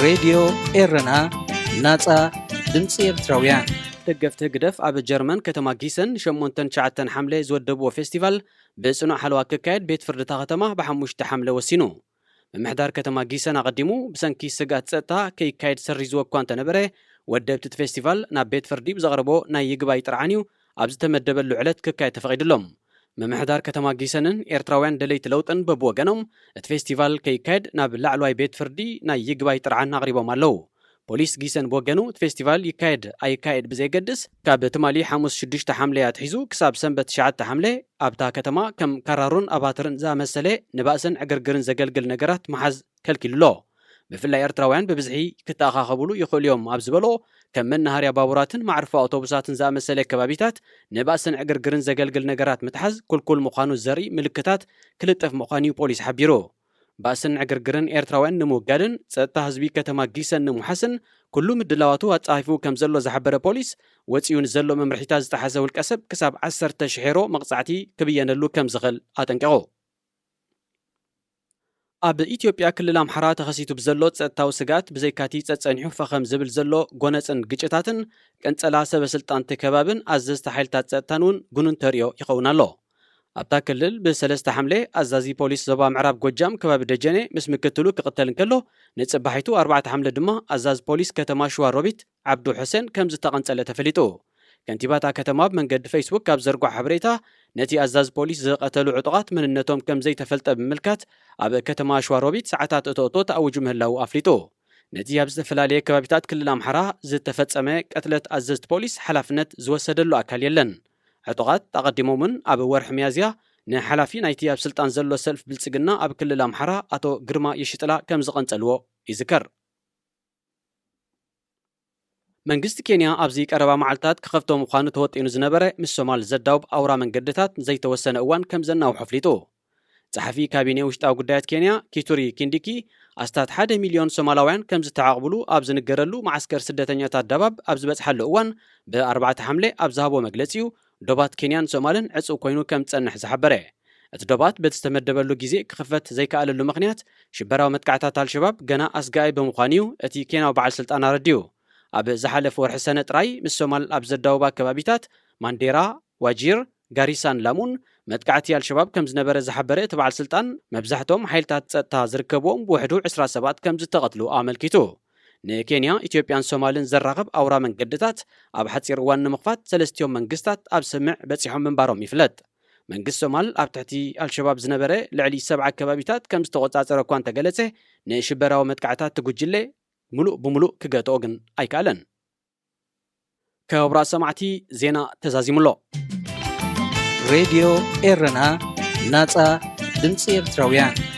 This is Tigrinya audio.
ሬድዮ ኤረና፣ ናጻ ድምጺ ኤርትራውያን። ደገፍቲ ህግደፍ ኣብ ጀርመን ከተማ ጊሰን ሸሞንተን ትሽዓተን ሓምለ ዝወደብዎ ፌስቲቫል ብጽኑዕ ሓለዋ ክካየድ ቤት ፍርዲ እታ ከተማ ብሓሙሽተ ሓምለ ወሲኑ። ምምሕዳር ከተማ ጊሰን ኣቐዲሙ ብሰንኪ ስግኣት ጸጥታ ከይካየድ ሰሪዝዎ እኳ እንተነበረ፣ ወደብቲ እቲ ፌስቲቫል ናብ ቤት ፍርዲ ብዘቕረቦ ናይ ይግባይ ጥርዓን እዩ ኣብ ዝተመደበሉ ዕለት ክካየድ ተፈቒድሎም። ምምሕዳር ከተማ ጊሰንን ኤርትራውያን ደለይቲ ለውጥን በብወገኖም እቲ ፌስቲቫል ከይካየድ ናብ ላዕለዋይ ቤት ፍርዲ ናይ ይግባይ ጥርዓን ኣቕሪቦም ኣለዉ። ፖሊስ ጊሰን ብወገኑ እቲ ፌስቲቫል ይካየድ ኣይካየድ ብዘየገድስ ካብ ትማሊ ሓሙስ ሽዱሽተ ሓምለ ኣትሒዙ ክሳብ ሰንበት ትሽዓተ ሓምለ ኣብታ ከተማ ከም ካራሩን ኣባትርን ዝኣመሰለ ንባእስን ዕግርግርን ዘገልግል ነገራት ምሓዝ ከልኪሉ ኣሎ። ብፍላይ ኤርትራውያን ብብዝሒ ክተኣኻኸብሉ ይኽእሉ እዮም ኣብ ዝበሎ ከም መናሃርያ ባቡራትን ማዕርፎ ኣውቶቡሳትን ዝኣመሰለ ከባቢታት ንባእስን ዕግርግርን ዘገልግል ነገራት ምትሓዝ ኩልኩል ምዃኑ ዘርኢ ምልክታት ክልጠፍ ምዃኑ እዩ ፖሊስ ሓቢሩ። ባእስን ዕግርግርን ኤርትራውያን ንምውጋድን ጸጥታ ህዝቢ ከተማ ጊሰን ንምውሓስን ኩሉ ምድላዋቱ ኣጻፊፉ ከም ዘሎ ዝሓበረ ፖሊስ፣ ወጺኡ ንዘሎ መምርሒታት ዝጠሓሰ ውልቀ ሰብ ክሳብ ዓሰርተ ሽሕ ዩሮ መቕጻዕቲ ክብየነሉ ከም ዝኽእል ኣጠንቂቑ። ኣብ ኢትዮጵያ ክልል ኣምሓራ ተኸሲቱ ብዘሎ ጸጥታዊ ስግኣት ብዘይካቲ ጸጸኒሑ ፈኸም ዝብል ዘሎ ጎነጽን ግጭታትን ቅንጸላ ሰበ ስልጣን እቲ ከባብን ኣዘዝቲ ሓይልታት ጸጥታን እውን ግኑን ተርእዮ ይኸውን ኣሎ። ኣብታ ክልል ብሰለስተ ሓምለ ኣዛዚ ፖሊስ ዞባ ምዕራብ ጎጃም ከባቢ ደጀኔ ምስ ምክትሉ ክቕተል እንከሎ ንጽባሒቱ ኣርባዕተ ሓምለ ድማ ኣዛዚ ፖሊስ ከተማ ሽዋ ሮቢት ዓብዱ ሑሴን ከም ዝተቐንጸለ ተፈሊጡ። ከንቲባ እታ ከተማ ኣብ መንገዲ ፌስቡክ ኣብ ዘርግሖ ሓበሬታ ነቲ ኣዛዚ ፖሊስ ዝቐተሉ ዕጡቓት መንነቶም ከም ዘይተፈልጠ ብምምልካት ኣብ ከተማ ሽዋ ሮቢት ሰዓታት እቶ እቶ ተኣዊጁ ምህላዉ ኣፍሊጡ። ነቲ ኣብ ዝተፈላለየ ከባቢታት ክልል ኣምሓራ ዝተፈጸመ ቅትለት ኣዘዝቲ ፖሊስ ሓላፍነት ዝወሰደሉ ኣካል የለን። ዕጡቓት ኣቐዲሞም እውን ኣብ ወርሒ ሚያዝያ ንሓላፊ ናይቲ ኣብ ስልጣን ዘሎ ሰልፍ ብልጽግና ኣብ ክልል ኣምሓራ ኣቶ ግርማ የሽጥላ ከም ዝቐንጸልዎ ይዝከር። መንግስቲ ኬንያ ኣብዚ ቀረባ መዓልታት ክኸፍቶ ምዃኑ ተወጢኑ ዝነበረ ምስ ሶማል ዘዳውብ ኣውራ መንገድታት ንዘይተወሰነ እዋን ከም ዘናውሖ ኣፍሊጡ። ጸሓፊ ካቢኔ ውሽጣዊ ጉዳያት ኬንያ ኪቱሪ ኪንዲኪ ኣስታት ሓደ ሚልዮን ሶማላውያን ከም ዝተዓቕብሉ ኣብ ዝንገረሉ መዓስከር ስደተኛታት ዳባብ ኣብ ዝበጽሓሉ እዋን ብኣርባዕተ ሓምለ ኣብ ዝሃቦ መግለጺ እዩ ዶባት ኬንያን ሶማልን ዕጹው ኮይኑ ከም ዝጸንሕ ዝሓበረ። እቲ ዶባት በቲ ዝተመደበሉ ግዜ ክኽፈት ዘይከኣለሉ ምኽንያት ሽበራዊ መጥቃዕታት ኣልሸባብ ገና ኣስጋኢ ብምዃኑ እዩ እቲ ኬንያዊ በዓል ስልጣን ኣረዲኡ። ኣብ ዝሓለፈ ወርሒ ሰነ ጥራይ ምስ ሶማል ኣብ ዘዳውባ ከባቢታት ማንዴራ፣ ዋጂር፣ ጋሪሳን ላሙን መጥቃዕቲ ኣልሸባብ ከም ዝነበረ ዝሓበረ እቲ በዓል ስልጣን መብዛሕቶም ሓይልታት ጸጥታ ዝርከብዎም ብውሕዱ ዕስራ ሰባት ከም ዝተቐትሉ ኣመልኪቱ። ንኬንያ፣ ኢትዮጵያን ሶማልን ዘራኽብ ኣውራ መንገድታት ኣብ ሓጺር እዋን ንምኽፋት ሰለስቲኦም መንግስታት ኣብ ስምምዕ በጺሖም ምንባሮም ይፍለጥ። መንግስቲ ሶማል ኣብ ትሕቲ ኣልሸባብ ዝነበረ ልዕሊ ሰብዓ ከባቢታት ከም ዝተቖጻጸረ እኳ እንተገለጸ፣ ንሽበራዊ መጥቃዕታት እቲ ጉጅለ ምሉእ ብምሉእ ክገትኦ ግን ኣይከኣለን። ክቡራት ሰማዕቲ፣ ዜና ተዛዚሙ ኣሎ። ሬድዮ ኤረና፣ ናጻ ድምጺ ኤርትራውያን።